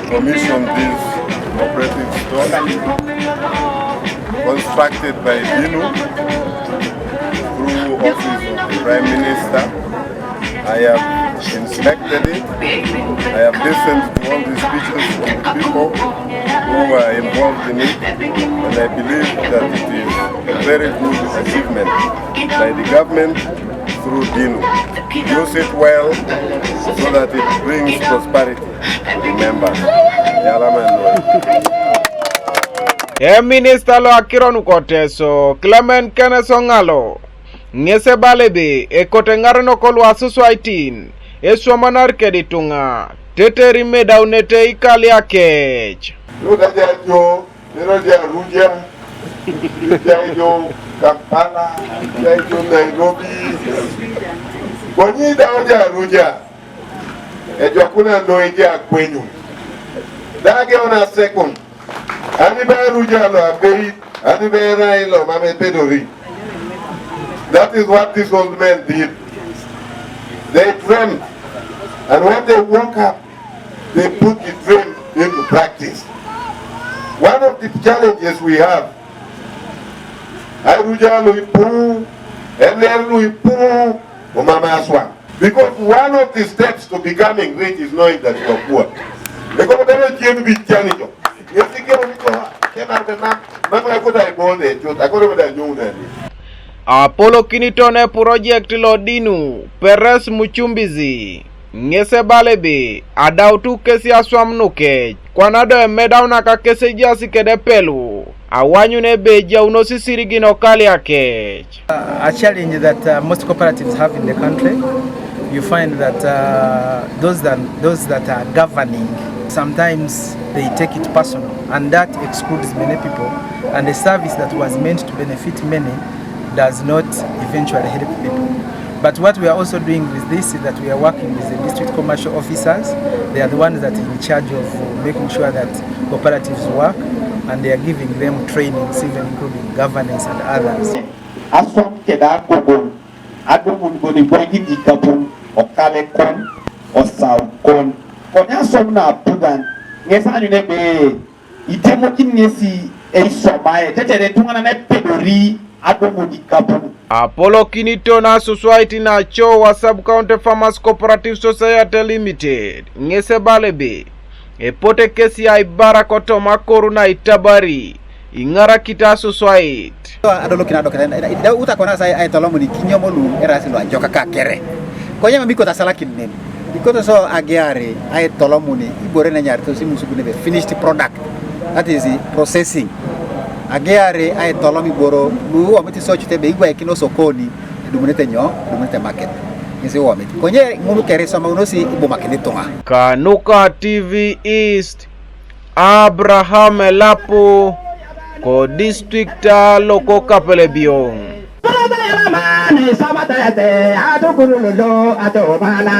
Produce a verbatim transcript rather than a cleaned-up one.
Commissioned this operative store constructed by DINU through office of the Prime Minister. I have inspected it. I have listened to all the speeches from the people who are involved in it, and I believe that it is a very good achievement by the government through DINU. Use it well so that it brings prosperity to the members. Yalama. E minista lo akiro nu ko Teso, Clement Kenneth Ongalo, ŋes ebala ebe ekote eŋarenok lu asuswaitin eswamanar kede ituŋa teter imedaunete ikaliakec. Luda jajo, nero jaruja, jajo Kampala, jajo Nairobi. Konyi dau jaruja, ejokuna noi jakwenyu. Dage ona second. Ani be aruja lo abeit, ani be erai lo mam epedori. That is what these old men did. They dreamed, and when they woke up, they put the dream into practice. One of the challenges we have, aruja lo ipu, ener lo ipu, omama aswa. Because one of the steps to becoming rich is knowing that you are poor. Eko bebe jien bi chani jo. Yesi ke oni ko ke na be na na ko da ibo ne jo. Ako da nyu ne ni. Apolokiniton e project lo DINU, Peres Muchumbizi, ŋes ebala ebe adautu kesi aswam nukec kwana do emedauna ka kes ejaas kede epelu. Awanyun ebe ejaunos isirigin okaliakec. A challenge that uh, most cooperatives have in the country, you find that uh, those that those that are governing, sometimes they take it personal, and that excludes many people. And the service that was meant to benefit many does not eventually help people. But what we are also doing with this is that we are working with the district commercial officers. They are the ones that are in charge of making sure that cooperatives work, and they are giving them trainings, even including governance and others. Aswam keda agogoŋ, adumun boni bwaigidi kapun, okale kon, osau kon. Koni aswam na apugan, ŋes anyun ebe itemokin ŋesi eisomae, tetere etuŋanan epedori adumun ikapun. Apolokiniton asuswait naco wa Sub County Farmers Cooperative Society Limited, ŋes ebala ebe epote kesi aibara kotoma akoru naitabari iŋarakit asuswait. Adolokin adokita, utakona sa aitolomuni kinyom lu erasi lu ajokaka kere. Konye mam ikoto asalakin nen. Ikoto so ageari aitolomuni ibore nenyaritos imusugun ebe finished product, that is processing. Ageari aitolom iboro lu iwomit isocut ebe igwaikin osokoni, edumunete nyo? Edumunete market. Ŋesi iwomit. Konye ŋun kere isomaunos ibumakin ituŋa. Kanuka T V East, Abraham Elapu, ko district loko Kapelebyong.